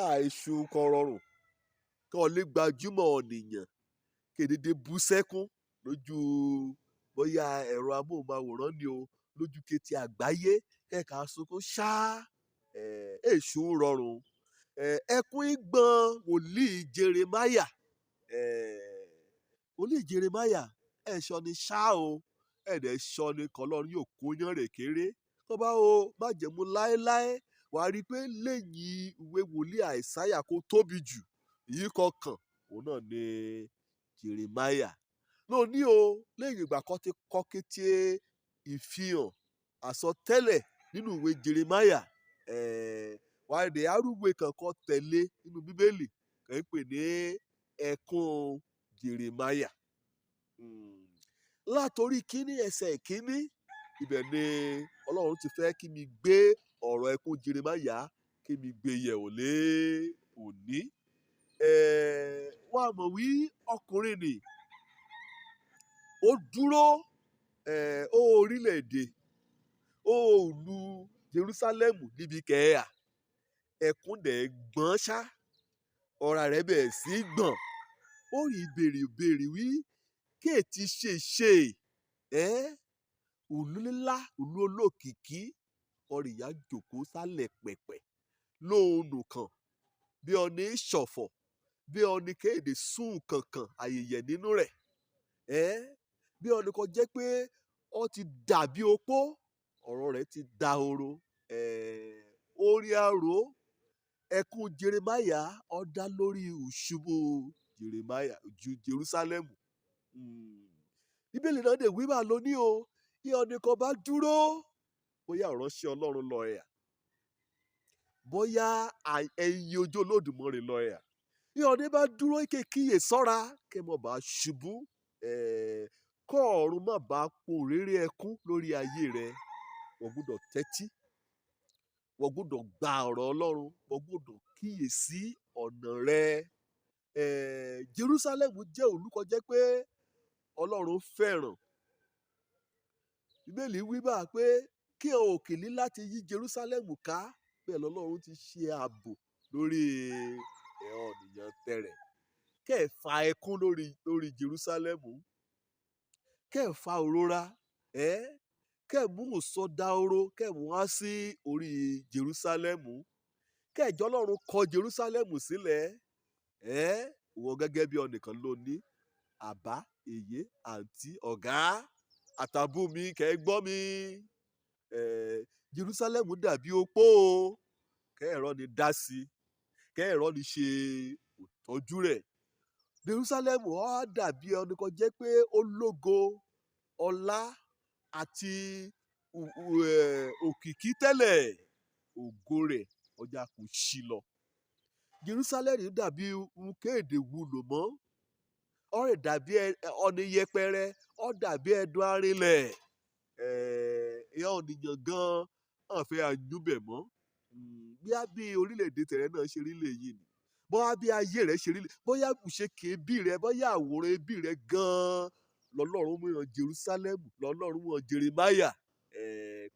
Àìsùn kan rọrùn kí ọ lè gbajúmọ̀ ọ̀nìyàn kedede bú sẹ́kún lójú bóyá ẹ̀rọ amóhùnmáwòrán ni o, lójú kété àgbáyé, kẹ́ka sunkún ṣáá. Èṣù ń rọrùn. Ẹkún ìgbọ̀n wòlíì Jeremáyà. Wòlíì Jeremáyà ẹ̀ṣọ́ ni ṣá o, ẹ̀dẹ̀ ṣọ́ ni kọlọ́run yóò kó yán rè kéré tó bá o májẹ̀mú láéláé. Wàá rí i pé lẹ́yìn ìwé wòlíì Àìsáyà kó tóbi jù èyí kọkàn òun náà ni Jeremáyà lóní o. Lẹ́yìn ìgbà kan ti kọ́ kété ìfihàn àsọtẹ́lẹ̀ nínú ìwé Jeremáyà, wàá rí arúgbó kankan tẹ̀lé nínú Bíbélì kàn ń pè ní ẹkún Jeremáyà. Látòrí kíní ẹsẹ̀ ìkíní ibẹ̀ ni Ọlọ́run ti fẹ́ kí mi gbé ọ̀rọ̀ ẹkún Jeremáyà, kí mi gbé yẹ̀wò lé òní. Wọ́n á mọ̀ wí ọkùnrin nì ó dúró ó orílẹ̀-èdè ó ìlú Jerúsálẹ́mù níbi kẹ́ẹ̀à, ẹkún dẹ̀ gbọ́n ṣá, ọ̀rá rẹ̀ bẹ̀rẹ̀ sí í gbọ̀n. Ó rí béèrè béèrè wí kéètì ṣe ṣe ẹ́ ìlú ńlá, ìlú olókìkí, ọ̀rìyá jòkó sálẹ̀ pẹ̀pẹ̀ lóhun nìkan bí ọní ṣọ̀fọ̀, bí ọní kéde sùn kankan àyèyẹ nínú rẹ̀, ẹ́ bí ọní kan jẹ́ pé ọ ti dàbí opó, ọ̀rọ̀ rẹ̀ ti dahoro. Orí arò ẹkún Jeremáyà ó dá lórí ìṣubú Jeremáyà ju Jerúsálẹ́mù. Bíbélì náà dè wí bá lóní o, bí ọní kan bá dúró, bóyá ìránṣẹ́ Ọlọ́run lọ ẹ̀yà, bóyá ẹyin ojú Olódùmarè lọ ẹ̀yà, bí ọní bá dúró ké kíyè sọ́ra kí mo bá ṣubú, kọ́ ọ̀run má bá po réré ẹkún lórí ayé rẹ. Wọ́n gbọ́dọ̀ tẹ́tí, wọ́n gbọ́dọ̀ gba ọ̀rọ̀ Ọlọ́run, wọ́n gbọ́dọ̀ kíyèsí ọ̀nà rẹ. Jerúsálẹ́mù jẹ́ ìlú kan jẹ́ pé Ọlọ́run fẹ́ràn. Bíbélì wí bá pé kí òkè ní láti yí Jerúsálẹ́mù ká, bẹ́ẹ̀ lọ́lọ́run ti ṣe ààbò lórí ọ̀nìyàn tẹ̀rẹ̀. Kẹ́ ẹ̀ fa ẹkún lórí Jerúsálẹ́mù, kẹ́ ẹ̀ fa òrora, ẹ́ kẹ́ ẹ̀ mú ìsọdahoro, kẹ́ ẹ̀ mú wá sí orí Jerúsálẹ́mù, kẹ́ ẹ̀ jọ́ Ọlọ́run kọ Jerúsálẹ́mù sílẹ̀. Ẹ́ wọ gẹ́gẹ́ bí ọnìkan ló ní àbá, èyé, àǹtí, ọ̀gá àtàbù mi, kẹ́ ẹ gbọ́ mi. Jerúsálẹ́mù dàbí opó o, kẹ́ ẹ̀rọ ni dá sí, kẹ́ ẹ̀rọ ni ṣe ìtọ́jú rẹ̀. Jerúsálẹ́mù á dàbí ẹni kan jẹ́ pé ó lógo, ọlá àti òkìkí tẹ́lẹ̀, ògo rẹ̀ ọjà kò ṣí lọ. Jerúsálẹ́mù dàbí ohun kéde wúlò mọ́, ó rẹ̀ dàbí ọni yẹpẹrẹ, ó dàbí ẹdun arinlẹ̀. Ìyá ọ̀nìyàn gan hàn fẹ́ àyúbẹ̀ mọ́. Bóyá bí orílẹ̀-èdè tẹ̀rẹ̀ náà ṣe rí lèyí ni, bóyá bí ayé rẹ̀ ṣe rí, bóyá ìṣe kébí rẹ̀, bóyá àwòrán ẹbí rẹ̀ gan lọ́lọ́run mú hàn Jerúsálẹ́mù, lọ́lọ́run mú hàn Jeremáyà.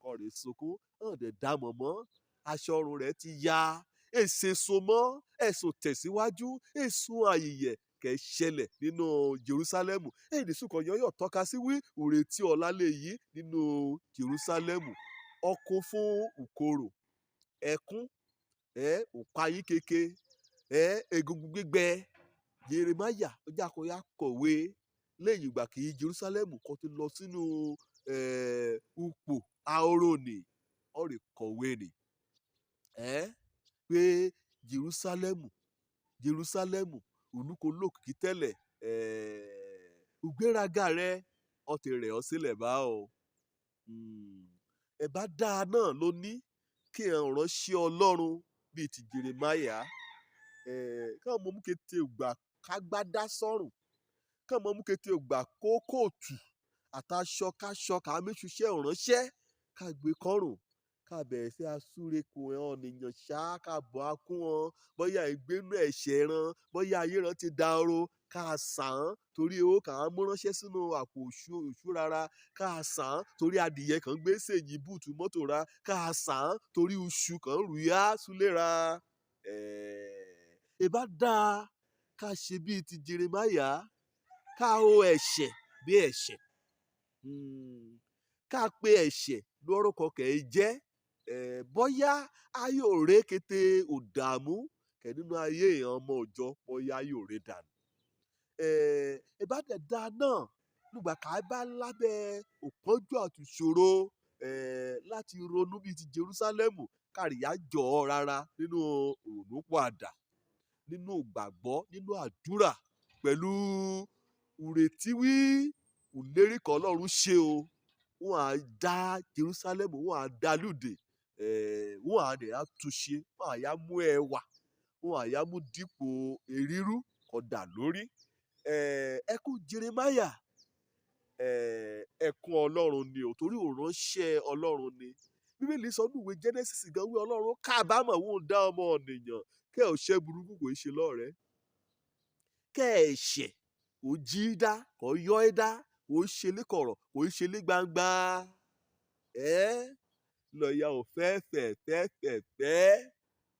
Kọ́ rẹ̀ sunkún hàn dẹ̀ dá mọ̀ mọ́, aṣọ ọrùn rẹ̀ ti ya, èsè so mọ́, ẹ̀sùn tẹ̀síwájú, èsùn àyìyẹ̀ kẹ́ ṣẹlẹ̀ nínú Jerúsálẹ́mù. Èdè sùkọ̀ yọ̀yọ̀ tọ́ka sí wí ìrètí ọ̀la lè yí nínú Jerúsálẹ́mù. Ọkùn fún ìkorò, ẹkún, òpayín keke, egungun gbígbẹ. Jeremáyà ó jákòó kọ̀wé lẹ́yìn ìgbà kí Jerúsálẹ́mù kan ti lọ sínú ipò ahoro nì, ó rè kọ̀wé nì pé Jerúsálẹ́mù, Jerúsálẹ́mù, ìlú kò lókìkí tẹ́lẹ̀, ìgbéraga rẹ ó ti rẹ̀ ọ́ sílẹ̀ bá o. Ẹ̀bá dáa náà ló ní kí ẹ̀ ránṣẹ́ Ọlọ́run bíi ti Jeremáyà, káwọn ọmọ mú kété ògbà kágbádá sọ́rùn, káwọn ọmọ mú kété ògbà kó kóòtù àtàṣọ káṣọ ká méṣuṣẹ́ ìránṣẹ́ ká gbé kọ́rùn, ká bẹ̀rẹ̀ sí asúre kò ọ̀nìyàn ṣá, ká bọ̀ á kún wọn, bóyá ìgbénú ẹ̀ṣẹ̀ ran, bóyá ayé ran ti dahoro, ká sàn án torí owó kà á mú ránṣẹ́ sínú àpò òṣù rárá, ká sàn án torí adìyẹ kan gbé sèyí búùtù mọ́tò ra, ká sàn án torí iṣu kan rù yá súlé ra. Ìbá dáa ká ṣe bíi ti Jeremáyà, ká ho ẹ̀ṣẹ̀ bí ẹ̀ṣẹ̀, ká pe ẹ̀ṣẹ̀ lórúkọ kẹ̀ ẹ́ jẹ́. Bóyá a yóò ré kété òdààmú kẹ̀ nínú ayé ìran ọmọ ìjọ, bóyá yóò ré dànù. Ìbá dẹ̀ dáa náà nígbà ká bá lábẹ́ òpọ́njú àti ìṣòro láti ronú bíi ti Jerúsálẹ́mù, káríyá jọ̀ ọ́ rárá nínú ìrònúpìwàdà, nínú ìgbàgbọ́, nínú àdúrà, pẹ̀lú ìrètí wí ìlérí kan Ọlọ́run ṣe o. Wọ́n á dá Jerúsálẹ́mù, wọ́n á dá lóde, wọ́n á dẹ̀ á túnṣe, wọ́n á yá mú ẹwà, wọ́n á yá mú dípò erírú kọdà lórí. Ẹkún Jeremáyà, ẹkún Ọlọ́run ni o, torí òránṣẹ́ Ọlọ́run ni. Bíbélì sọ nínú ìwé Genesis gan wí Ọlọ́run kábàámọ̀ wọ́n dá ọmọ ènìyàn kẹ́ ò ṣe burúkú kò í ṣe lọ́rẹ̀ẹ́. Kẹ́ ẹ̀ṣẹ̀ kò jí dá, kò yọ ẹ́ dá, kò ṣe lé kọ̀rọ̀, kò ṣe lé gbangba. Lọ́ọ̀yà ò fẹ́ fẹ́ fẹ́ fẹ́ fẹ́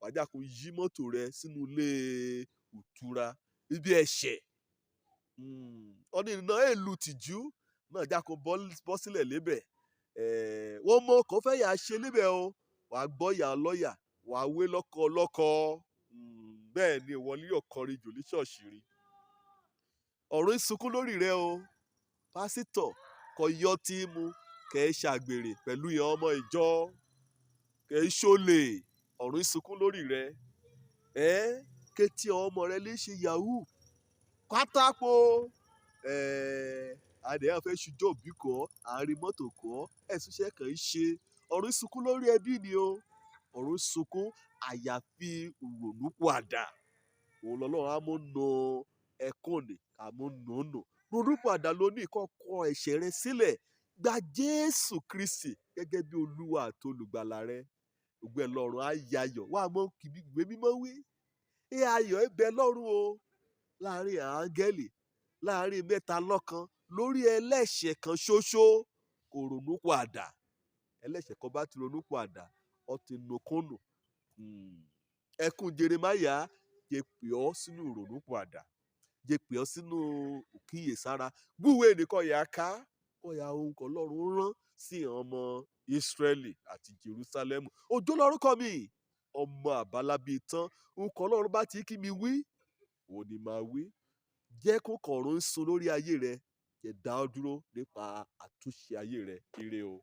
wàjà kò yí mọ́tò rẹ sínú ilé ìtura ibi ẹ̀ṣẹ̀. Ọ̀nà ìná èlù tìjú náà já kó bọ́ sílẹ̀ lébẹ̀. Wọ́n mọ kó fẹ́ yà ṣe lébẹ̀ o, wàá gbọ́ yà lọ́yà, wàá wé lọ́kọ lọ́kọ. Bẹ́ẹ̀ ni ìwọ ni yóò kọrin jù ní ṣọ́ọ̀ṣì rí. Ọ̀run ń sunkún lórí rẹ o. Pásítọ̀ kò yọ tí mu, kẹ́ ẹ ṣàgbèrè pẹ̀lú ìyẹn ọmọ ìjọ, kẹ́ ẹ ṣọlẹ̀. Ọ̀run ń sunkún lórí rẹ. Kétí ọmọ rẹ lè ṣe yahoo pátápó. Adìẹ fẹ́ ṣùjọ́ òbí kọ́, àárín mọ́tò kọ́, ẹ̀sùn iṣẹ́ kan ń ṣe. Ọ̀run ń sunkún lórí ẹbí ni o. Ọ̀run ń sunkún àyàfi ìrònúpìwàdà. Òun lọ́lọ́run á mú nu ẹkún ni, á mú nù nù. Ronúpìwàdà ló ní kó kọ ẹ̀ṣẹ̀ rẹ sílẹ̀. Gba Jésù Kristi gẹ́gẹ́ bí Olúwa àti olùgbàlà rẹ. Gbogbo ẹ̀ lọ́run á yayọ̀. Wá mọ́ kìbí ìwé mímọ́ wí. Ẹ ayọ̀ ẹ bẹ lọ́run o. Láàárín áńgẹ́lì, láàárín mẹ́ta lọ́kan, lórí ẹlẹ́ṣẹ̀ kan ṣoṣo kò ronúpìwàdà. Ẹlẹ́ṣẹ̀ kan bá ti ronúpìwàdà, ó ti nu kúnnù. Ẹkún Jeremáyà jẹ́ pè ọ́ sínú ìrònúpìwàdà, jẹ́ pè ọ́ sínú ìkíyèsára. Gbúwèé nìkan yà ká, kó ya ohun kan Ọlọ́run rán sí ọmọ Ísírẹ́lì àti Jerúsálẹ́mù. Òjó lórúkọ mi, ọmọ àbálábí tán. Ohun kan Ọlọ́run bá ti kí mi wí, òun ni màá wí. Jẹ́ kó kọ̀run sun lórí ayé rẹ, jẹ́ dá ọ dúró nípa àtúnṣe ayé rẹ. Ire o.